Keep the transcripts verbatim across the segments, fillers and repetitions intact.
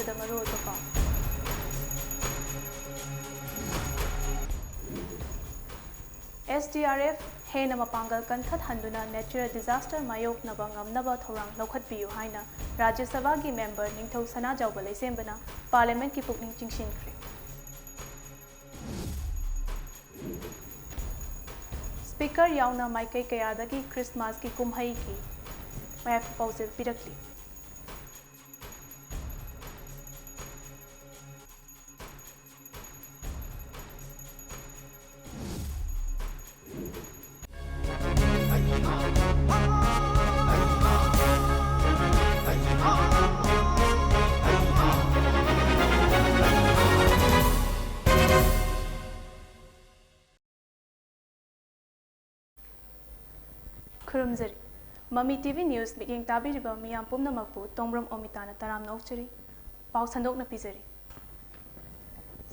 ꯗ ꯃꯔꯨꯑꯣꯏꯕ ꯄꯥꯎ꯫ S D R F ꯍꯦꯟꯅ ꯃꯄꯥꯡꯒꯜ ꯀꯟꯈꯠꯍꯟꯗꯨꯅ natural disaster ꯃꯥꯌꯣꯛꯅꯕ ꯉꯝꯅꯕ ꯊꯧꯔꯥꯡ ꯂꯧꯈꯠꯄꯤꯌꯨ ꯍꯥꯏꯅ ꯔꯥꯖ꯭ꯌ ꯁꯚꯥꯒꯤ ꯃꯦꯝꯕꯔ ꯅꯤꯡꯊꯧ ꯁꯅꯥꯖꯥꯎꯕ ꯂꯩꯁꯦꯝꯕꯅ ꯄꯥꯔꯂꯤꯌꯥꯃꯦꯟꯠꯀꯤ ꯄꯨꯛꯅꯤꯡ ꯆꯤꯡꯁꯤꯟꯈ꯭ꯔꯦ꯫ ꯁ꯭ꯄꯤꯀꯔ ꯌꯥꯎꯅ ꯃꯥꯏꯀꯩ ꯀꯌꯥꯗꯒꯤ ꯈ꯭ꯔꯤꯁꯃꯥꯁꯀꯤ ꯀꯨꯝꯍꯩꯒꯤ ꯃꯌꯥꯏꯐ ꯄꯥꯎꯖꯦꯜ ꯄꯤꯔꯛꯂꯤ꯫ ꯈꯨꯔꯨꯝꯖꯔꯤ꯫ ꯃꯃꯤ ꯇꯤ ꯚꯤ ꯅ꯭ꯌꯨꯁ ꯃꯤꯠꯌꯦꯡ ꯇꯥꯕꯤꯔꯤꯕ ꯃꯤꯌꯥꯝ ꯄꯨꯝꯅꯃꯛꯄꯨ ꯇꯣꯡꯕ꯭ꯔꯝ ꯑꯣꯃꯤꯇꯥꯅ ꯇꯔꯥꯝꯅ ꯑꯣꯛꯆꯔꯤ꯫ ꯄꯥꯎ ꯁꯟꯗꯣꯛꯅ ꯄꯤꯖꯔꯤ꯫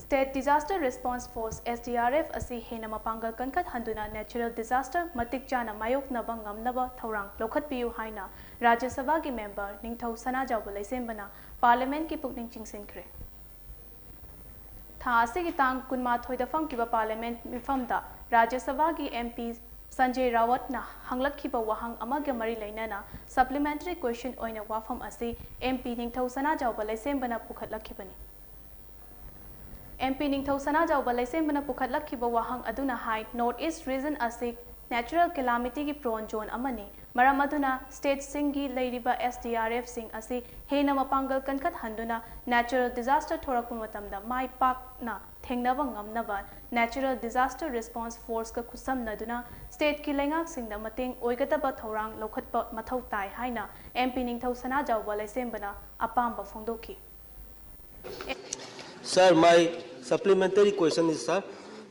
State Disaster Response Force, S D R F, ꯑꯁꯤ ꯍꯦꯟꯅ ꯃꯄꯥꯡꯒꯜ ꯀꯟꯈꯠꯍꯟꯗꯨꯅ natural disaster ꯃꯇꯤꯛ ꯆꯥꯅ ꯃꯥꯌꯣꯛꯅꯕ ꯉꯝꯅꯕ ꯊꯧꯔꯥꯡ ꯂꯧꯈꯠꯄꯤꯌꯨ ꯍꯥꯏꯅ ꯔꯥꯖ꯭ꯌ ꯁꯚꯥꯒꯤ ꯃꯦꯝꯕꯔ ꯅꯤꯡꯊꯧ ꯁꯅꯥꯖꯥꯎꯕ ꯂꯩꯁꯦꯝꯕꯅ ꯄꯥꯔꯂꯤꯌꯥꯃꯦꯟꯠꯀꯤ ꯄꯨꯛꯅꯤꯡ ꯆꯤꯡꯁꯤꯟꯈ꯭ꯔꯦ꯫ ꯊꯥ ꯑꯁꯤꯒꯤ ꯇꯥꯡ ꯀꯨꯟꯃꯥꯊꯣꯏꯗ ꯐꯝꯈꯤꯕ ꯄꯥꯔꯂꯤꯌꯥꯃꯦꯟꯠ ꯃꯤꯐꯝꯗ ꯔꯥꯖ꯭ꯌ ꯁꯚꯥꯒꯤ M P ꯁꯟꯖꯦ ꯔꯥꯋꯠꯅ ꯍꯪꯂꯛꯈꯤꯕ ꯋꯥꯍꯪ ꯑꯃꯒ ꯃꯔꯤ ꯂꯩꯅꯅ supplementary question ꯑꯣꯏꯅ ꯋꯥꯐꯝ ꯑꯁꯤ M P ꯅꯤꯡꯊꯧ ꯁꯅꯥꯖꯥꯎꯕ ꯂꯩꯁꯦꯝꯕꯅ ꯄꯨꯈꯠꯂꯛꯈꯤꯕꯅꯤ꯫ M P ꯅꯤꯡꯊꯧ ꯁꯅꯥꯖꯥꯎꯕ ꯂꯩꯁꯦꯝꯕꯅ ꯄꯨꯈꯠꯂꯛꯈꯤꯕ ꯋꯥꯍꯪ ꯑꯗꯨꯅ ꯍꯥꯏ, North East region ꯑꯁꯤ natural calamity ꯒꯤ prone zone ꯑꯃꯅꯤ꯫ ꯃꯔꯝ ꯑꯗꯨꯅ state ꯁꯤꯡꯒꯤ ꯂꯩꯔꯤꯕ S D R F ꯁꯤꯡ ꯑꯁꯤ ꯍꯦꯟꯅ ꯃꯄꯥꯡꯒꯜ ꯀꯟꯈꯠꯍꯟꯗꯨꯅ natural disaster ꯊꯣꯔꯛꯄ ꯃꯇꯝꯗ ꯃꯥꯏ ꯄꯥꯛꯅ ꯊꯦꯡꯅꯕ ꯉꯝꯅꯕ natural disaster response force ꯀ ꯈꯨꯠꯁꯝꯅꯗꯨꯅ state ꯀꯤ ꯂꯩꯉꯥꯛꯁꯤꯡꯗ ꯃꯇꯦꯡ ꯑꯣꯏꯒꯗꯕ ꯊꯧꯔꯥꯡ ꯂꯧꯈꯠꯄ ꯃꯊꯧ ꯇꯥꯏ ꯍꯥꯏꯅ M P ꯅꯤꯡꯊꯧ ꯁꯅꯥꯖꯥꯎꯕ ꯂꯩꯁꯦꯝꯕꯅ ꯑꯄꯥꯝꯕ ꯐꯣꯡꯗꯣꯛꯈꯤ꯫ Sir, my supplementary question is, sir,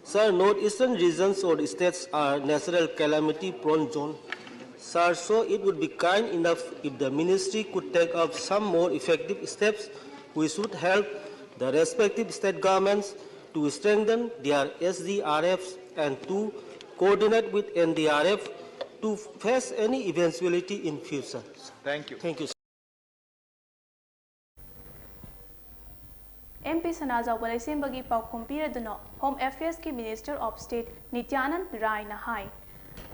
sir, northeastern regions or states are natural calamity prone zone. Sir, so it would be kind enough if the ministry could take up some more effective steps which would help the respective state governments to strengthen their S D R Fs and to coordinate with N D R F to face any eventuality in future. Thank you. Thank you, sir. M P ꯁꯅꯥꯖꯥꯎꯕ ꯂꯩꯁꯦꯝꯕꯒꯤ ꯄꯥꯎꯈꯨꯝ ꯄꯤꯔꯗꯨꯅ Home Affairs ꯀꯤ Minister of State ꯅꯤꯇ꯭ꯌꯥꯅꯟꯗ ꯔꯥꯏꯅ high,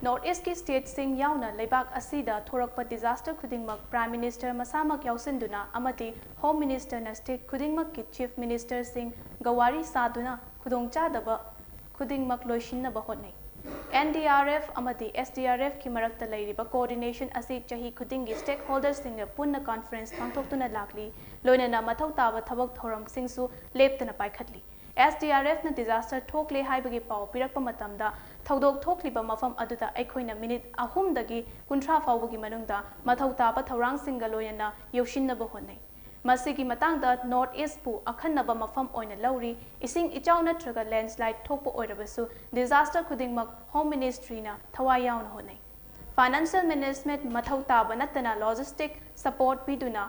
North East ꯀꯤ state ꯁꯤꯡ ꯌꯥꯎꯅ ꯂꯩꯕꯥꯛ ꯑꯁꯤꯗ ꯊꯣꯔꯛꯄ disaster ꯈꯨꯗꯤꯡꯃꯛ Prime Minister ꯃꯁꯥꯃꯛ ꯌꯥꯎꯁꯤꯟꯗꯨꯅ ꯑꯃꯗꯤ Home Minister ꯅ state ꯈꯨꯗꯤꯡꯃꯛꯀꯤ Chief Minister ꯁꯤꯡꯒ ꯋꯥꯔꯤ ꯁꯥꯗꯨꯅ ꯈꯨꯗꯣꯡꯆꯥꯗꯕ ꯈꯨꯗꯤꯡꯃꯛ ꯂꯣꯏꯁꯤꯟꯅꯕ ꯍꯣꯠꯅꯩ꯫ N D R F ꯑꯃꯗꯤ S D R F ꯀꯤ ꯃꯔꯛꯇ ꯂꯩꯔꯤꯕ coordination ꯑꯁꯤ ꯆꯍꯤ ꯈꯨꯗꯤꯡꯒꯤ stakeholder ꯁꯤꯡꯒ ꯄꯨꯟꯅ conference ꯄꯥꯡꯊꯣꯛꯇꯨꯅ ꯂꯥꯛꯂꯤ, ꯂꯣꯏꯅꯅ ꯃꯊꯧ ꯇꯥꯕ ꯊꯕꯛ ꯊꯧꯔꯝꯁꯤꯡꯁꯨ ꯂꯦꯞꯇꯅ ꯄꯥꯏꯈꯠꯂꯤ꯫ S D R F ꯅ disaster ꯊꯣꯛꯂꯦ ꯍꯥꯏꯕꯒꯤ ꯄꯥꯎ ꯄꯤꯔꯛꯄ ꯃꯇꯝꯗ, ꯊꯧꯗꯣꯛ ꯊꯣꯛꯂꯤꯕ ꯃꯐꯝ ꯑꯗꯨꯗ ꯑꯩꯈꯣꯏꯅ minute ꯑꯍꯨꯝꯗꯒꯤ ꯀꯨꯟꯊ꯭ꯔꯥ ꯐꯥꯎꯕꯒꯤ ꯃꯅꯨꯡꯗ ꯃꯊꯧ ꯇꯥꯕ ꯊꯧꯔꯥꯡꯁꯤꯡꯒ ꯂꯣꯏꯅꯅ ꯌꯧꯁꯤꯟꯅꯕ ꯍꯣꯠꯅꯩ꯫ ꯃꯁꯤꯒꯤ ꯃꯇꯥꯡꯗ North East ꯄꯨ ꯑꯈꯟꯅꯕ ꯃꯐꯝ ꯑꯣꯏꯅ ꯂꯧꯔꯤ, ꯏꯁꯤꯡ ꯏꯆꯥꯎ ꯅꯠꯇ꯭ꯔꯒ landslide ꯊꯣꯛꯄ ꯑꯣꯏꯔꯕꯁꯨ disaster ꯈꯨꯗꯤꯡꯃꯛ Home Ministry ꯅ ꯊꯋꯥꯏ ꯌꯥꯎꯅ ꯍꯣꯠꯅꯩ꯫ Financial management ꯃꯊꯧ ꯇꯥꯕ ꯅꯠꯇꯅ logistic support ꯄꯤꯗꯨꯅ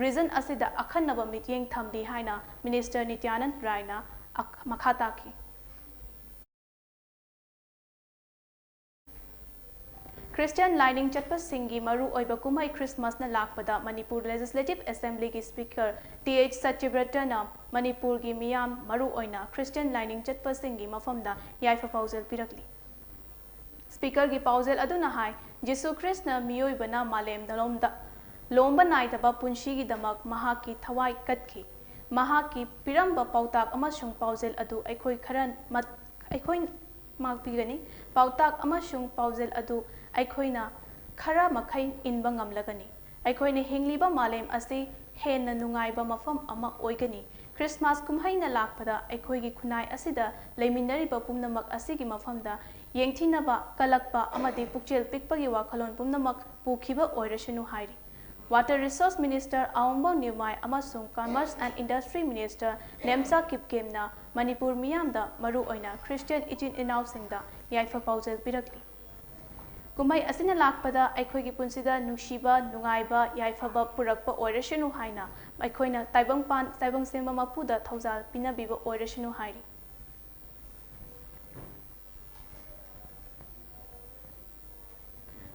region ꯑꯁꯤꯗ ꯑꯈꯟꯅꯕ ꯃꯤꯠꯌꯦꯡ ꯊꯝꯂꯤ ꯍꯥꯏꯅ Minister ꯅꯤꯇ꯭ꯌꯥꯅꯟꯗ ꯔꯥꯏꯅ ꯑꯛ-, ꯃꯈꯥ ꯇꯥꯈꯤ꯫ Christian ꯂꯥꯏꯅꯤꯡ ꯆꯠꯄꯁꯤꯡꯒꯤ ꯃꯔꯨꯑꯣꯏꯕ ꯀꯨꯝꯍꯩ Christmas ꯅ ꯂꯥꯛꯄꯗ Manipur Legislative Assembly ꯒꯤ Speaker T H ꯁꯇ꯭ꯌꯕ꯭ꯔꯇꯅ ꯃꯅꯤꯄꯨꯔꯒꯤ ꯃꯤꯌꯥꯝ, ꯃꯔꯨꯑꯣꯏꯅ Christian ꯂꯥꯏꯅꯤꯡ ꯆꯠꯄꯁꯤꯡꯒꯤ ꯃꯐꯝꯗ ꯌꯥꯏꯐ ꯄꯥꯎꯖꯦꯜ ꯄꯤꯔꯛꯂꯤ꯫ Speaker ꯒꯤ ꯄꯥꯎꯖꯦꯜ ꯑꯗꯨꯅ ꯍꯥꯏ, ꯖꯤꯁꯨ ꯈ꯭ꯔꯤꯁꯅ ꯃꯤꯑꯣꯏꯕꯅ ꯃꯥꯂꯦꯝꯗ ꯂꯣꯝꯗ, ꯂꯣꯝꯕ ꯅꯥꯏꯗꯕ ꯄꯨꯟꯁꯤꯒꯤꯗꯃꯛ ꯃꯍꯥꯛꯀꯤ ꯊꯋꯥꯏ ꯀꯠꯈꯤ꯫ ꯃꯍꯥꯛꯀꯤ ꯄꯤꯔꯝꯕ ꯄꯥꯎꯇꯥꯛ ꯑꯃꯁꯨꯡ ꯄꯥꯎꯖꯦꯜ ꯑꯗꯨ ꯑꯩꯈꯣꯏ ꯈꯔ ꯃꯠ-, ꯑꯩꯈꯣꯏ ꯃꯥꯛꯄꯤꯒꯅꯤ꯫ ꯄꯥꯎꯇꯥꯛ ꯑꯃꯁꯨꯡ ꯄꯥꯎꯖꯦꯜ ꯑꯗꯨ ꯑꯩꯈꯣꯏꯅ ꯈꯔ ꯃꯈꯩ ꯏꯟꯕ ꯉꯝꯂꯒꯅꯤ꯫ ꯑꯩꯈꯣꯏꯅ ꯍꯤꯡꯂꯤꯕ ꯃꯥꯂꯦꯝ ꯑꯁꯤ ꯍꯦꯟꯅ ꯅꯨꯡꯉꯥꯏꯕ ꯃꯐꯝ ꯑꯃ ꯑꯣꯏꯒꯅꯤ꯫ Christmas ꯀꯨꯝꯍꯩꯅ ꯂꯥꯛꯄꯗ ꯑꯩꯈꯣꯏꯒꯤ ꯈꯨꯟꯅꯥꯏ ꯑꯁꯤꯗ ꯂꯩꯃꯤꯟꯅꯔꯤꯕ ꯄꯨꯝꯅꯃꯛ ꯑꯁꯤꯒꯤ ꯃꯐꯝꯗ ꯌꯦꯡꯊꯤꯅꯕ, ꯀꯜꯂꯛꯄ ꯑꯃꯗꯤ ꯄꯨꯛꯆꯦꯜ ꯄꯤꯛꯄꯒꯤ ꯋꯥꯈꯜꯂꯣꯟ ꯄꯨꯝꯅꯃꯛ ꯄꯨꯈꯤꯕ ꯑꯣꯏꯔꯁꯅꯨ ꯍꯥꯏꯔꯤ꯫ Water Resource Minister ꯑꯋꯣꯡꯕꯧ ꯅꯤꯎꯃꯥꯏ ꯑꯃꯁꯨꯡ Commerce and Industry Minister Nemcha ꯀꯤꯞꯒꯦꯝꯅ Manipur ꯃꯤꯌꯥꯝꯗ, ꯃꯔꯨꯑꯣꯏꯅ Christian ꯏꯆꯤꯟ ꯏꯅꯥꯎꯁꯤꯡꯗ ꯌꯥꯏꯐ ꯄꯥꯎꯖꯦꯜ ꯄꯤꯔꯛꯂꯤ꯫ ꯀꯨꯝꯍꯩ ꯑꯁꯤꯅ ꯂꯥꯛꯄꯗ ꯑꯩꯈꯣꯏꯒꯤ ꯄꯨꯟꯁꯤꯗ ꯅꯨꯡꯁꯤꯕ, ꯅꯨꯡꯉꯥꯏꯕ, ꯌꯥꯏꯐꯕ ꯄꯨꯔꯛꯄ ꯑꯣꯏꯔꯁꯅꯨ ꯍꯥꯏꯅ ꯑꯩꯈꯣꯏꯅ ꯇꯥꯏꯕꯪꯄꯥꯟ, ꯇꯥꯏꯕꯪ ꯁꯦꯝꯕ ꯃꯄꯨꯗ ꯊꯧꯖꯥꯜ ꯄꯤꯅꯕꯤꯕ ꯑꯣꯏꯔꯁꯅꯨ ꯍꯥꯏꯔꯤ꯫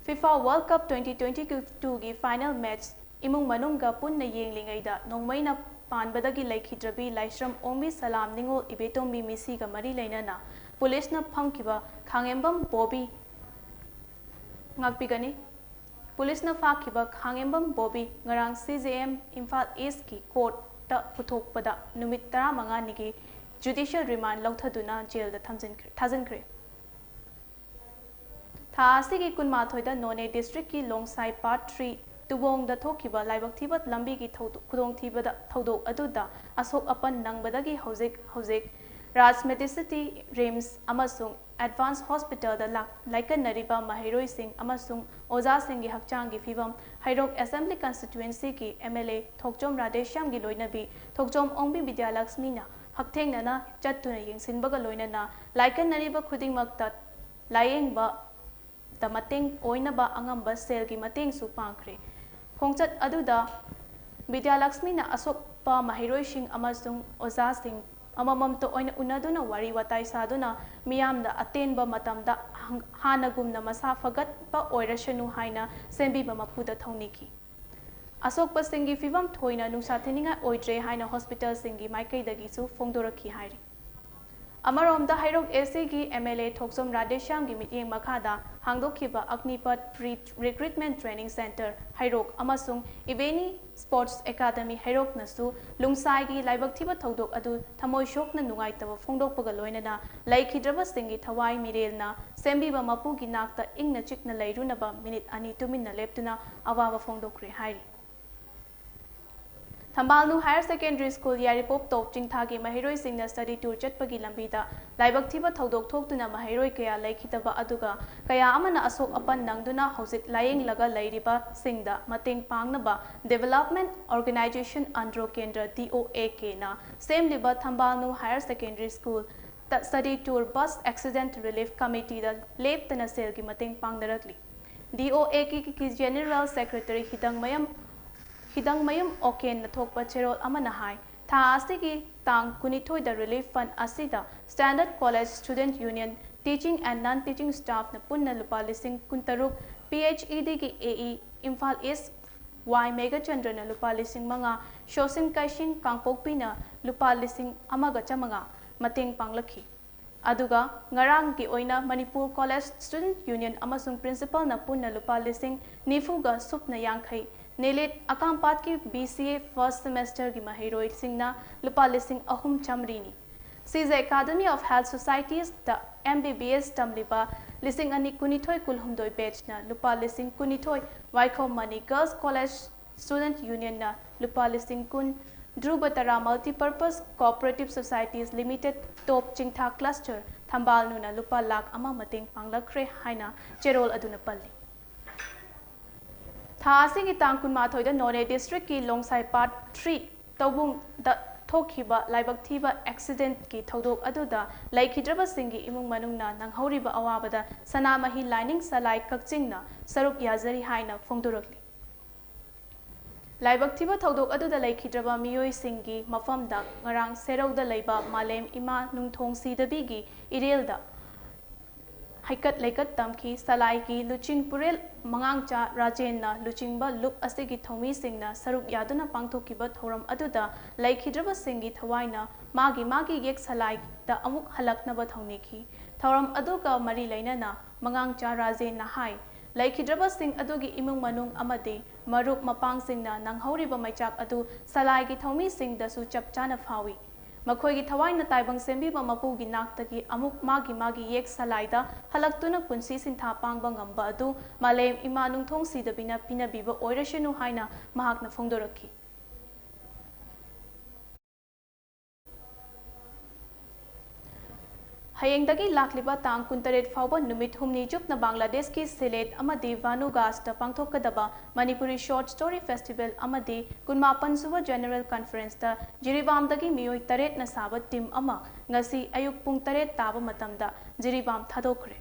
FIFA World Cup twenty twenty-two ꯒꯤ final match ꯏꯃꯨꯡ ꯃꯅꯨꯡꯒ ꯄꯨꯟꯅ ꯌꯦꯡꯂꯤꯉꯩꯗ ꯅꯣꯡꯃꯩꯅ ꯄꯥꯟꯕꯗꯒꯤ ꯂꯩꯈꯤꯗ꯭ꯔꯕꯤ ꯂꯥꯏꯁ꯭ꯔꯝ ꯑꯣꯡꯕꯤ ꯁꯂꯥꯝ ꯅꯤꯉꯣꯜ ꯏꯕꯦꯇꯣꯝꯕꯤ ꯃꯤꯁꯤꯒ ꯃꯔꯤ ꯂꯩꯅꯅ ꯄꯨꯂꯤꯁꯅ ꯐꯝꯈꯤꯕ ꯈꯥꯉꯦꯝꯕꯝ ꯕꯣꯕꯤ ꯉꯥꯛꯄꯤꯒꯅꯤ꯫ ꯄꯨꯂꯤꯁꯅ ꯐꯥꯈꯤꯕ ꯈꯥꯉꯦꯝꯕꯝ ꯕꯣꯕꯤ ꯉꯔꯥꯡ ꯁꯤ ꯖꯦ ꯑꯦꯝ ꯏꯝꯐꯥꯜ ꯏꯁꯀꯤ ꯀꯣꯔꯠꯇ ꯄꯨꯊꯣꯛꯄꯗ ꯅꯨꯃꯤꯠ ꯇꯔꯥꯃꯉꯥꯅꯤꯒꯤ ꯖꯨꯗꯤꯁꯤꯌꯦꯜ ꯔꯤꯃꯥꯟ ꯂꯧꯊꯗꯨꯅ ꯖꯦꯜꯗ ꯊꯝꯖꯤꯟꯈ꯭ꯔꯦ, ꯊꯥꯖꯤꯟꯈ꯭ꯔꯦ꯫ ꯊꯥ ꯑꯁꯤꯒꯤ ꯀꯨꯟꯃꯥꯊꯣꯏꯗ ꯅꯣꯅꯦ ꯗꯤꯁꯇ꯭ꯔꯤꯛꯀꯤ ꯂꯣꯡꯁꯥꯏ ꯄꯥꯔꯠ ꯊ꯭ꯔꯤ ꯇꯨꯕꯣꯡꯗ ꯊꯣꯛꯈꯤꯕ ꯂꯥꯏꯕꯛ ꯊꯤꯕ ꯂꯝꯕꯤꯒꯤ ꯊꯧꯗꯣ-, ꯈꯨꯗꯣꯡꯊꯤꯕꯗ, ꯊꯧꯗꯣꯛ ꯑꯗꯨꯗ ꯑꯁꯣꯛ ꯑꯄꯟ ꯅꯪꯕꯗꯒꯤ ꯍꯧꯖꯤꯛ ꯍꯧꯖꯤꯛ ꯔꯥꯖ ꯃꯦꯗꯤꯁꯤꯇꯤ, ꯔꯤꯝꯁ ꯑꯃꯁꯨꯡ ꯑꯦꯗꯚꯥꯟꯁ ꯍꯣꯁꯄꯤꯇꯥꯜꯗ ꯂꯥꯛ-, ꯂꯥꯏꯀꯠꯅꯔꯤꯕ ꯃꯍꯩꯔꯣꯏꯁꯤꯡ ꯑꯃꯁꯨꯡ ꯑꯣꯖꯥꯁꯤꯡꯒꯤ ꯍꯛꯆꯥꯡꯒꯤ ꯐꯤꯕꯝ ꯍꯩꯔꯣꯛ ꯑꯦꯁꯦꯝꯕ꯭ꯂꯤ ꯀꯟꯁꯇꯤꯇ꯭ꯋꯦꯟꯁꯤꯒꯤ ꯑꯦꯝ ꯑꯦꯜ ꯑꯦ ꯊꯣꯛꯆꯣꯝ ꯔꯥꯙꯦꯁ꯭ꯌꯥꯝꯒꯤ ꯂꯣꯏꯅꯕꯤ ꯊꯣꯛꯆꯣꯝ ꯑꯣꯡꯕꯤ ꯕꯤꯗ꯭ꯌꯥꯂꯛꯁꯃꯤꯅ ꯍꯛꯊꯦꯡꯅꯅ ꯆꯠꯇꯨꯅ ꯌꯦꯡꯁꯤꯟꯕꯒ ꯂꯣꯏꯅꯅ ꯂꯥꯏꯀꯠꯅꯔꯤꯕ ꯈꯨꯗꯤꯡꯃꯛꯇ ꯂꯥꯌꯦꯡꯕꯗ ꯃꯇꯦꯡ ꯑꯣꯏꯅꯕ ꯑꯉꯝꯕ ꯁꯦꯜꯒꯤ ꯃꯇꯦꯡꯁꯨ ꯄꯥꯡꯈ꯭ꯔꯦ꯫ ꯈꯣꯡꯆꯠ ꯑꯗꯨꯗ ꯕꯤꯗ꯭ꯌꯥꯂꯛꯁꯃꯤꯅ ꯑꯁꯣꯛꯄ ꯃꯍꯩꯔꯣꯏꯁꯤꯡ ꯑꯃꯁꯨꯡ ꯑꯣꯖꯥꯁꯤꯡ ꯑꯃꯃꯝꯇ ꯑꯣꯏꯅ ꯎꯅꯗꯨꯅ ꯋꯥꯔꯤ ꯋꯥꯇꯥꯏ ꯁꯥꯗꯨꯅ ꯃꯤꯌꯥꯝꯗ ꯑꯇꯦꯟꯕ ꯃꯇꯝꯗ ꯍꯪ-, ꯍꯥꯟꯅꯒꯨꯝꯅ ꯃꯁꯥ ꯐꯒꯠꯄ ꯑꯣꯏꯔꯁꯅꯨ ꯍꯥꯏꯅ ꯁꯦꯝꯕꯤꯕ ꯃꯄꯨꯗ ꯊꯧꯅꯤꯈꯤ꯫ ꯑꯁꯣꯛꯄꯁꯤꯡꯒꯤ ꯐꯤꯕꯝ ꯊꯣꯏꯅ ꯅꯨꯡꯁꯥ ꯊꯤꯅꯤꯡꯉꯥꯏ ꯑꯣꯏꯗ꯭ꯔꯦ ꯍꯥꯏꯅ ꯍꯣꯁꯄꯤꯇꯥꯜꯁꯤꯡꯒꯤ ꯃꯥꯏꯀꯩꯗꯒꯤꯁꯨ ꯐꯣꯡꯗꯣꯔꯛꯈꯤ ꯍꯥꯏꯔꯤ꯫ ꯑꯃꯔꯣꯝꯗ ꯍꯩꯔꯣꯛ ꯑꯦ ꯁꯤꯒꯤ ꯑꯦꯝ ꯑꯦꯜ ꯑꯦ ꯊꯣꯛꯆꯣꯝ ꯔꯥꯙꯦꯁ꯭ꯌꯥꯝꯒꯤ ꯃꯤꯠꯌꯦꯡ ꯃꯈꯥꯗ ꯍꯥꯡꯗꯣꯛꯈꯤꯕ ꯑꯒꯅꯤꯄꯊ ꯄ꯭ꯔꯤ ꯔꯤꯀ꯭ꯔꯨꯠꯃꯦꯟ ꯇ꯭ꯔꯦꯅꯤꯡ ꯁꯦꯟꯇꯔ ꯍꯩꯔꯣꯛ ꯑꯃꯁꯨꯡ ꯏꯕꯦꯅꯤ ꯁ꯭ꯄꯣꯔꯠꯁ ꯑꯦꯀꯥꯗꯃꯤ ꯍꯩꯔꯣꯛꯅꯁꯨ ꯂꯨꯡꯁꯥꯏꯒꯤ ꯂꯥꯏꯕꯛ ꯊꯤꯕ ꯊꯧꯗꯣꯛ ꯑꯗꯨ ꯊꯃꯣꯏ ꯁꯣꯛꯅ ꯅꯨꯡꯉꯥꯏꯇꯕ ꯐꯣꯡꯗꯣꯛꯄꯒ ꯂꯣꯏꯅꯅ ꯂꯩꯈꯤꯗ꯭ꯔꯕꯁꯤꯡꯒꯤ ꯊꯋꯥꯏ ꯃꯤꯔꯦꯜꯅ ꯁꯦꯝꯕꯤꯕ ꯃꯄꯨꯒꯤ ꯅꯥꯛꯇ ꯏꯪꯅ ꯆꯤꯛꯅ ꯂꯩꯔꯨꯅꯕ ꯃꯤꯅꯤꯠ ꯑꯅꯤ ꯇꯨꯃꯤꯟꯅ ꯂꯦꯞꯇꯨꯅ ꯑꯋꯥꯕ ꯐꯣꯡꯗꯣꯛꯈ꯭ꯔꯦ ꯍꯥꯏꯔꯤ꯫ ꯊꯝꯕꯥꯜꯅꯨ ꯍꯥꯌꯔ ꯁꯦꯀꯦꯟꯗꯔꯤ ꯁ꯭ꯀꯨꯜ ꯌꯥꯏꯔꯤꯄꯣꯛ ꯇꯣꯞ ꯆꯤꯡꯊꯥꯒꯤ ꯃꯍꯩꯔꯣꯏꯁꯤꯡꯅ ꯁ꯭ꯇꯗꯤ ꯇꯨꯔ ꯆꯠꯄꯒꯤ ꯂꯝꯕꯤꯗ ꯂꯥꯏꯕꯛ ꯊꯤꯕ ꯊꯧꯗꯣꯛ ꯊꯣꯛꯇꯨꯅ ꯃꯍꯩꯔꯣꯏ ꯀꯌꯥ ꯂꯩꯈꯤꯗꯕ ꯑꯗꯨꯒ ꯀꯌꯥ ꯑꯃꯅ ꯑꯁꯣꯛ ꯑꯄꯟ ꯅꯪꯗꯨꯅ ꯍꯧꯖꯤꯛ ꯂꯥꯌꯦꯡꯂꯒ ꯂꯩꯔꯤꯕꯁꯤꯡꯗ ꯃꯇꯦꯡ ꯄꯥꯡꯅꯕ Development Organisation Andhro Kendra, D O A K ꯅ ꯁꯦꯝꯂꯤꯕ ꯊꯝꯕꯥꯜꯅꯨ ꯍꯥꯌꯔ ꯁꯦꯀꯦꯟꯗꯔꯤ ꯁ꯭ꯀꯨꯜ ꯇ study tour bus accident relief ꯀꯃꯤꯇꯤꯗ ꯂꯦꯞꯇꯅ ꯁꯦꯜꯒꯤ ꯃꯇꯦꯡ ꯄꯥꯡꯅꯔꯛꯂꯤ꯫ D O A K ꯒꯤ ꯖꯦꯅꯦꯔꯦꯜ ꯁꯦꯀ꯭ꯔꯦꯇꯔꯤ ꯍꯤꯗꯪꯃꯌꯝ, ꯍꯤꯗꯪꯃꯌꯨꯝ ꯑꯣꯀꯦꯟꯅ ꯊꯣꯛꯄ ꯆꯦꯔꯣꯜ ꯑꯃꯅ ꯍꯥꯏ, ꯊꯥ ꯑꯁꯤꯒꯤ ꯇꯥꯡ ꯀꯨꯟꯅꯤꯊꯣꯏꯗ ꯔꯤꯂꯤꯐ ꯐꯟꯗ ꯑꯁꯤꯗ Standard College Student Union, Teaching and Non-Teaching Staff ꯅ ꯄꯨꯟꯅ ꯂꯨꯄꯥ ꯂꯤꯁꯤꯡ ꯀꯨꯟꯇꯔꯨꯛ, P H E D ꯒꯤ A E, ꯏꯝꯐꯥꯜ ꯏꯁ꯭ꯠ ꯋꯥꯏ ꯃꯦꯘꯆꯟꯗ꯭ꯔꯅ ꯂꯨꯄꯥ ꯂꯤꯁꯤꯡ ꯃꯉꯥ, ꯁꯣꯁꯤꯟ ꯀꯩꯁꯤꯡ ꯀꯥꯡꯄꯣꯛꯄꯤꯅ ꯂꯨꯄꯥ ꯂꯤꯁꯤꯡ ꯑꯃꯒ ꯆꯥꯃꯉꯥ ꯃꯇꯦꯡ ꯄꯥꯡꯂꯛꯈꯤ꯫ ꯑꯗꯨꯒ ꯉꯔꯥꯡꯒꯤ ꯑꯣꯏꯅ ꯃꯅꯤꯄꯨꯔ ꯀꯣꯂꯦꯖ ꯁ꯭ꯇꯨꯗꯦꯟꯠ ꯌꯨꯅꯤꯌꯟ ꯑꯃꯁꯨꯡ ꯄ꯭ꯔꯤꯟꯁꯤꯄꯥꯜꯅ ꯄꯨꯟꯅ ꯂꯨꯄꯥ ꯂꯤꯁꯤꯡ ꯅꯤꯐꯨꯒ ꯁꯨꯞꯅ ꯌꯥꯡꯈꯩ, ꯅꯦꯂꯤꯠ ꯑꯀꯥꯝꯄꯥꯠꯀꯤ ꯕꯤ ꯁꯤ ꯑꯦ ꯐꯥꯔꯁꯠ ꯁꯦꯃꯦꯁꯇꯔꯒꯤ ꯃꯍꯩꯔꯣꯏꯁꯤꯡꯅ ꯂꯨꯄꯥ ꯂꯤꯁꯤꯡ ꯑꯍꯨꯝ ꯆꯥꯃꯔꯤꯅꯤ꯫ ꯁꯤꯖ ꯑꯦꯀꯥꯗꯃꯤ ꯑꯣꯐ ꯍꯦꯜꯊ ꯁꯣꯁꯥꯏꯇꯤꯁꯇ ꯑꯦꯝ ꯕꯤ ꯕꯤ ꯑꯦꯁ ꯇꯝꯂꯤꯕ ꯂꯤꯁꯤꯡ ꯑꯅꯤ ꯀꯨꯟꯅꯤꯊꯣꯏ ꯀꯨꯟꯍꯨꯝꯗꯣꯏ ꯕꯦꯆꯅ ꯂꯨꯄꯥ ꯂꯤꯁꯤꯡ ꯀꯨꯟꯅꯤꯊꯣꯏ, ꯋꯥꯏꯈꯣꯝ ꯃꯅꯤ ꯒꯔꯜꯁ ꯀꯣꯂꯦꯖ ꯁ꯭ꯇꯨꯗꯦꯟꯠ ꯌꯨꯅꯤꯌꯟꯅ ꯂꯨꯄꯥ ꯂꯤꯁꯤꯡ ꯀꯨꯟ, ꯙ꯭ꯔꯨꯕ ꯇꯔꯥ ꯃꯜꯇꯤꯄꯔꯄꯁ ꯀꯣꯑꯣꯄꯔꯦꯇꯤꯚ ꯁꯣꯁꯥꯏꯇꯤꯁ ꯂꯤꯃꯤꯇꯦꯗ, ꯇꯣꯞ ꯆꯤꯡꯊꯥ ꯀ꯭ꯂꯁꯇꯔ ꯊꯝꯕꯥꯜꯅꯨꯅ ꯂꯨꯄꯥ ꯂꯥꯈ ꯑꯃ ꯃꯇꯦꯡ ꯄꯥꯡꯂꯛꯈ꯭ꯔꯦ ꯍꯥꯏꯅ ꯆꯦꯔꯣꯜ ꯑꯗꯨꯅ ꯄꯜꯂꯤ꯫ ꯊꯥ ꯑꯁꯤꯒꯤ ꯇꯥꯡ ꯀꯨꯟꯃꯥꯊꯣꯏꯗ ꯅꯣꯅꯦ ꯗꯤꯁꯇ꯭ꯔꯤꯛꯀꯤ ꯂꯣꯡꯁꯥꯏ ꯄꯥꯠ ꯊ꯭ꯔꯤ ꯇꯧꯕꯨꯡꯗ ꯊꯣꯛꯈꯤꯕ ꯂꯥꯏꯕꯛ ꯊꯤꯕ ꯑꯦꯛꯁꯤꯗꯦꯟꯠꯀꯤ ꯊꯧꯗꯣꯛ ꯑꯗꯨꯗ ꯂꯩꯈꯤꯗ꯭ꯔꯕꯁꯤꯡꯒꯤ ꯏꯃꯨꯡ ꯃꯅꯨꯡꯅ ꯅꯪꯍꯧꯔꯤꯕ ꯑꯋꯥꯕꯗ ꯁꯅꯥꯃꯍꯤ ꯂꯥꯏꯅꯤꯡ ꯁꯂꯥꯏ ꯀꯛꯆꯤꯡꯅ ꯁꯔꯨꯛ ꯌꯥꯖꯔꯤ ꯍꯥꯏꯅ ꯐꯣꯡꯗꯣꯔꯛꯂꯤ꯫ ꯂꯥꯏꯕꯛ ꯊꯤꯕ ꯊꯧꯗꯣꯛ ꯑꯗꯨꯗ ꯂꯩꯈꯤꯗ꯭ꯔꯕ ꯃꯤꯑꯣꯏꯁꯤꯡꯒꯤ ꯃꯐꯝꯗ ꯉꯔꯥꯡ ꯁꯦꯔꯧꯗ ꯂꯩꯕ ꯃꯥꯂꯦꯝ ꯏꯃꯥ ꯅꯨꯡꯊꯣꯡ ꯁꯤꯗꯕꯤꯒꯤ ꯏꯔꯦꯜꯗ ꯍꯩꯀꯠ ꯂꯩꯀꯠ ꯇꯝꯈꯤ꯫ ꯁꯂꯥꯏꯒꯤ ꯂꯨꯆꯤꯡ ꯄꯨꯔꯦꯜ ꯃꯉꯥꯡꯆꯥ ꯔꯥꯖꯦꯟꯅ ꯂꯨꯆꯤꯡꯕ ꯂꯨꯞ ꯑꯁꯤꯒꯤ ꯊꯧꯃꯤꯁꯤꯡꯅ ꯁꯔꯨꯛ ꯌꯥꯗꯨꯅ ꯄꯥꯡꯊꯣꯛꯈꯤꯕ ꯊꯧꯔꯝ ꯑꯗꯨꯗ ꯂꯩꯈꯤꯗ꯭ꯔꯕꯁꯤꯡꯒꯤ ꯊꯋꯥꯏꯅ ꯃꯥꯒꯤ ꯃꯥꯒꯤ ꯌꯦꯛ ꯁꯂꯥꯏꯗ ꯑꯃꯨꯛ ꯍꯜꯂꯛꯅꯕ ꯊꯧꯅꯤꯈꯤ꯫ ꯊꯧꯔꯝ ꯑꯗꯨꯒ ꯃꯔꯤ ꯂꯩꯅꯅ ꯃꯉꯥꯡꯆꯥ ꯔꯥꯖꯦꯟꯅ ꯍꯥꯏ, ꯂꯩꯈꯤꯗ꯭ꯔꯕꯁꯤꯡ ꯑꯗꯨꯒꯤ ꯏꯃꯨꯡ ꯃꯅꯨꯡ ꯑꯃꯗꯤ ꯃꯔꯨꯞ ꯃꯄꯥꯡꯁꯤꯡꯅ ꯅꯪꯍꯧꯔꯤꯕ ꯃꯩꯆꯥꯛ ꯑꯗꯨ ꯁꯂꯥꯏꯒꯤ ꯊꯧꯃꯤꯁꯤꯡꯗꯁꯨ ꯆꯞ ꯆꯥꯅ ꯐꯥꯎꯏ꯫ ꯃꯈꯣꯏꯒꯤ ꯊꯋꯥꯏꯅ ꯇꯥꯏꯕꯪ ꯁꯦꯝꯕꯤꯕ ꯃꯄꯨꯒꯤ ꯅꯥꯛꯇꯒꯤ ꯑꯃꯨꯛ ꯃꯥꯒꯤ ꯃꯥꯒꯤ ꯌꯦꯛ ꯁꯂꯥꯏꯗ ꯍꯜꯂꯛꯇꯨꯅ ꯄꯨꯟꯁꯤ ꯁꯤꯟꯊꯥ ꯄꯥꯡꯕ ꯉꯝꯕ ꯑꯗꯨ ꯃꯥꯂꯦꯝ ꯏꯃꯥ ꯅꯨꯡꯊꯣꯡ ꯁꯤꯗꯕꯤꯅ ꯄꯤꯅꯕꯤꯕ ꯑꯣꯏꯔꯁꯅꯨ ꯍꯥꯏꯅ ꯃꯍꯥꯛꯅ ꯐꯣꯡꯗꯣꯔꯛꯈꯤ꯫ ꯍꯌꯦꯡꯗꯒꯤ ꯂꯥꯛꯂꯤꯕ ꯇꯥꯡ ꯀꯨꯟꯇꯔꯦꯠ ꯐꯥꯎꯕ ꯅꯨꯃꯤꯠ ꯍꯨꯝꯅꯤ ꯆꯨꯞꯅ ꯕꯪꯒ꯭ꯂꯥꯗꯦꯁꯀꯤ ꯁꯤꯂꯦꯠ ꯑꯃꯗꯤ ꯚꯥꯅꯨꯒꯥꯁꯇ ꯄꯥꯡꯊꯣꯛꯀꯗꯕ ꯃꯅꯤꯄꯨꯔꯤ ꯁꯣꯔꯠ ꯁ꯭ꯇꯣꯔꯤ ꯐꯦꯁꯇꯤꯚꯦꯜ ꯑꯃꯗꯤ ꯀꯨꯟꯃꯥꯄꯟ ꯁꯨꯕ ꯖꯦꯅꯔꯦꯜ ꯀꯟꯐꯔꯦꯟꯁꯇ ꯖꯤꯔꯤꯕꯥꯝꯗꯒꯤ ꯃꯤꯑꯣꯏ ꯇꯔꯦꯠꯅ ꯁꯥꯕ ꯇꯤꯝ ꯑꯃ ꯉꯁꯤ ꯑꯌꯨꯛ ꯄꯨꯡ ꯇꯔꯦꯠ ꯇꯥꯕ ꯃꯇꯝꯗ ꯖꯤꯔꯤꯕꯥꯝ ꯊꯥꯗꯣꯛꯈ꯭ꯔꯦ꯫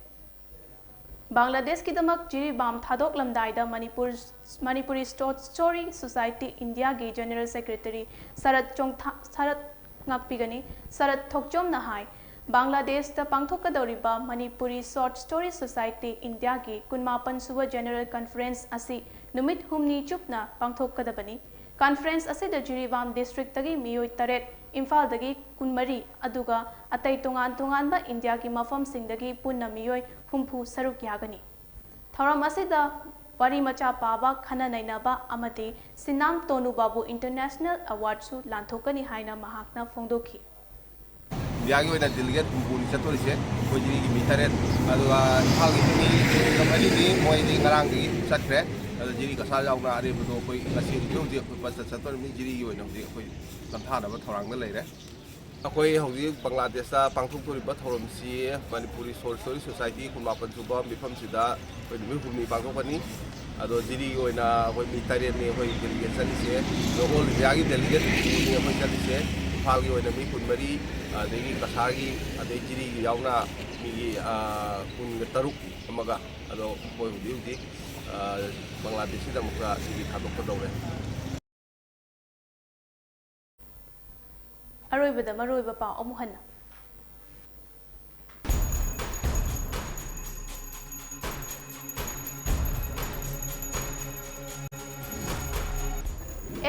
ꯕꯪꯒ꯭ꯂꯥꯗꯦꯁꯀꯤꯗꯃꯛ ꯖꯤꯔꯤꯕꯥꯝ ꯊꯥꯗꯣꯛꯂꯝꯗꯥꯏꯗ Manipur, Manipuri short story society ꯏꯟꯗꯤꯌꯥꯒꯤ ꯖꯦꯅꯔꯦꯜ ꯁꯦꯀ꯭ꯔꯦꯇꯔꯤ ꯁꯔꯠ ꯆꯣꯡꯊꯥ-, ꯁꯔꯠ ꯉꯥꯛꯄꯤꯒꯅꯤ, ꯁꯔꯠ ꯊꯣꯛꯆꯣꯝꯅ ꯍꯥꯏ, ꯕꯪꯒ꯭ꯂꯥꯗꯦꯁꯇ ꯄꯥꯡꯊꯣꯛꯀꯗꯧꯔꯤꯕ ꯃꯅꯤꯄꯨꯔꯤ ꯁꯣꯔꯠ ꯁ꯭ꯇꯣꯔꯤ ꯁꯣꯁꯥꯏꯇꯤ ꯏꯟꯗꯤꯌꯥꯒꯤ ꯀꯨꯟꯃꯥꯄꯟ ꯁꯨꯕ ꯖꯦꯅꯔꯦꯜ ꯀꯟꯐꯔꯦꯟꯁ ꯑꯁꯤ ꯅꯨꯃꯤꯠ ꯍꯨꯝꯅꯤ ꯆꯨꯞꯅ ꯄꯥꯡꯊꯣꯛꯀꯗꯕꯅꯤ꯫ ꯀꯟꯐꯔꯦꯟꯁ ꯑꯁꯤꯗ ꯖꯤꯔꯤꯕꯥꯝ ꯗꯤꯁꯇ꯭ꯔꯤꯛꯇꯒꯤ ꯃꯤꯑꯣꯏ ꯇꯔꯦꯠ, ꯏꯝꯐꯥꯜꯗꯒꯤ ꯀꯨꯟꯃꯔꯤ, ꯑꯗꯨꯒ ꯑꯇꯩ ꯇꯣꯉꯥꯟ ꯇꯣꯉꯥꯟꯕ ꯏꯟꯗꯤꯌꯥꯒꯤ ꯃꯐꯝꯁꯤꯡꯗꯒꯤ ꯄꯨꯟꯅ ꯃꯤꯑꯣꯏ ꯍꯨꯝꯐꯨ ꯁꯔꯨꯛ ꯌꯥꯒꯅꯤ꯫ ꯊꯧꯔꯝ ꯑꯁꯤꯗ ꯋꯥꯔꯤ ꯃꯆꯥ ꯄꯥꯕ, ꯈꯟꯅ ꯅꯩꯅꯕ ꯑꯃꯗꯤ ꯁꯤꯅꯥꯝ ꯇꯣꯅꯨ ꯕꯥꯕꯨ ꯏꯟꯇꯔꯅꯦꯁꯅꯦꯜ ꯑꯦꯋꯥꯔꯗꯁꯨ ꯂꯥꯟꯊꯣꯛꯀꯅꯤ ꯍꯥꯏꯅ ꯃꯍꯥꯛꯅ ꯐꯣꯡꯗꯣꯛꯈꯤ꯫ ꯏꯟꯗꯤꯌꯥꯒꯤ ꯑꯣꯏꯅ ꯗꯦꯂꯤꯒꯦꯠ ꯍꯨꯝꯐꯨꯅꯤ ꯆꯠꯇꯣꯔꯤꯁꯦ꯫ ꯑꯩꯈꯣꯏ ꯖꯤꯔꯤꯒꯤ ꯃꯤ ꯇꯔꯦꯠ, ꯑꯗꯨꯒ ꯏꯝꯐꯥꯜꯒꯤ ꯃꯤ ꯃꯔꯤꯅꯤ, ꯃꯣꯏꯗꯤ ꯉꯔꯥꯡꯗꯒꯤ ꯆꯠꯈ꯭ꯔꯦ꯫ ꯑꯗꯣ ꯖꯤꯔꯤ ꯀꯁꯥꯔ ꯌꯥꯎꯅ ꯑꯔꯦꯝꯕꯗꯣ ꯑꯩꯈꯣꯏ ꯉꯁꯤ ꯍꯧꯖꯤꯛ ꯍꯧꯖꯤꯛ ꯑꯩꯈꯣꯏ ꯕꯁꯇ ꯆꯠꯇꯣꯔꯤꯕꯅꯤ꯫ ꯖꯤꯔꯤꯒꯤ ꯑꯣꯏꯅ ꯍꯧꯖꯤꯛ ꯑꯩꯈꯣꯏ ꯅꯝꯊꯥꯅꯕ ꯊꯧꯔꯥꯡꯗ ꯂꯩꯔꯦ꯫ ꯑꯩꯈꯣꯏ ꯍꯧꯖꯤꯛ ꯕꯪꯒ꯭ꯂꯥꯗꯦꯁꯇ ꯄꯥꯡꯊꯣꯛꯇꯣꯔꯤꯕ ꯊꯧꯔꯝꯁꯤ ꯃꯅꯤꯄꯨꯔ ꯁꯣꯜ ꯁ꯭ꯇꯣꯔꯤ ꯁꯣꯁꯥꯏꯇꯤ ꯀꯨꯟꯃꯥꯄꯟ ꯁꯨꯕ ꯃꯤꯐꯝꯁꯤꯗ ꯑꯩꯈꯣꯏ ꯅꯨꯃꯤꯠ ꯍꯨꯝꯅꯤ ꯄꯥꯡꯊꯣꯛꯀꯅꯤ꯫ ꯑꯗꯣ ꯖꯤꯔꯤꯒꯤ ꯑꯣꯏꯅ ꯑꯩꯈꯣꯏ ꯃꯤ ꯇꯔꯦꯠꯅꯤ ꯑꯩꯈꯣꯏ ꯗꯦꯂꯤꯒꯦꯠ ꯆꯠꯂꯤꯁꯦ꯫ ꯑꯗꯣ ꯑꯣꯜ ꯏꯟꯗꯤꯌꯥꯒꯤ ꯗꯦꯂꯤꯒꯦꯠ ꯍꯨꯝꯐꯨꯅꯤ ꯑꯩꯈꯣꯏ ꯆꯠꯂꯤꯁꯦ꯫ ꯏꯝꯐꯥꯜꯒꯤ ꯑꯣꯏꯅ ꯃꯤ ꯀꯨꯟꯃꯔꯤ, ꯑꯗꯒꯤ ꯀꯁꯥꯔꯒꯤ, ꯑꯗꯩ ꯖꯤꯔꯤꯒꯤ ꯌꯥꯎꯅ ꯃꯤꯒꯤ, ꯑ, ꯀꯨꯟꯒ ꯇꯔꯨꯛ ꯑꯃꯒ꯫ ꯑꯗꯣ ꯃꯣꯏ ꯍꯧꯖꯤꯛ ꯍꯧꯖꯤꯛ, ꯑ, ꯕꯪꯒ꯭ꯂꯥꯗꯦꯁꯁꯤꯗ ꯑꯃꯨꯛꯀ ꯁꯤꯒꯤ ꯊꯥꯗꯣꯛꯀꯗꯧꯔꯦ꯫ ꯑꯔꯣꯏꯕꯗ ꯃꯔꯨꯑꯣꯏꯕ ꯄꯥꯎ ꯑꯃꯨꯛ ꯍꯟꯅ꯫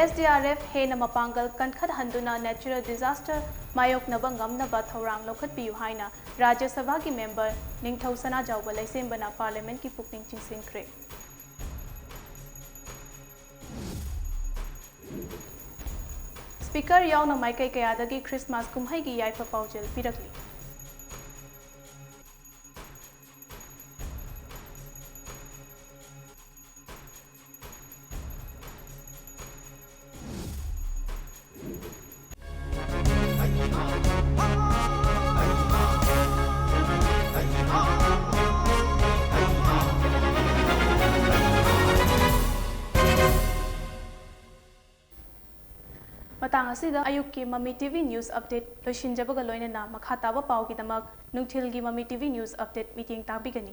ꯑꯦꯁ ꯗꯤ ꯑꯥꯔ ꯑꯦꯐ ꯍꯦꯟꯅ ꯃꯄꯥꯡꯒꯜ ꯀꯟꯈꯠꯍꯟꯗꯨꯅ natural disaster ꯃꯥꯌꯣꯛꯅꯕ ꯉꯝꯅꯕ ꯊꯧꯔꯥꯡ ꯂꯧꯈꯠꯄꯤꯌꯨ ꯍꯥꯏꯅ ꯔꯥꯖ꯭ꯌ ꯁꯚꯥꯒꯤ ꯃꯦꯝꯕꯔ ꯅꯤꯡꯊꯧ ꯁꯅꯥꯖꯥꯎꯕ ꯂꯩꯁꯦꯝꯕꯅ ꯄꯥꯔꯂꯤꯌꯥꯃꯦꯟꯠꯀꯤ ꯄꯨꯛꯅꯤꯡ ꯆꯤꯡꯁꯤꯟꯈ꯭ꯔꯦ꯫ ꯁ꯭ꯄꯤꯀꯔ ꯌꯥꯎꯅ ꯃꯥꯏꯀꯩ ꯀꯌꯥꯗꯒꯤ ꯈ꯭ꯔꯤꯁꯃꯥꯁ ꯀꯨꯝꯍꯩꯒꯤ ꯌꯥꯏꯐ ꯄꯥꯎꯖꯦꯜ ꯄꯤꯔꯛꯂꯤ꯫ ꯃꯇꯥꯡ ꯑꯁꯤꯗ ꯑꯌꯨꯛꯀꯤ ꯃꯃꯤ ꯇꯤꯚꯤ news update ꯂꯣꯏꯁꯤꯟꯖꯕꯒ ꯂꯣꯏꯅꯅ ꯃꯈꯥ ꯇꯥꯕ ꯄꯥꯎꯒꯤꯗꯃꯛ ꯅꯨꯡꯊꯤꯜꯒꯤ ꯃꯃꯤ ꯇꯤꯚꯤ news update ꯃꯤꯠꯌꯦꯡ ꯇꯥꯕꯤꯒꯅꯤ꯫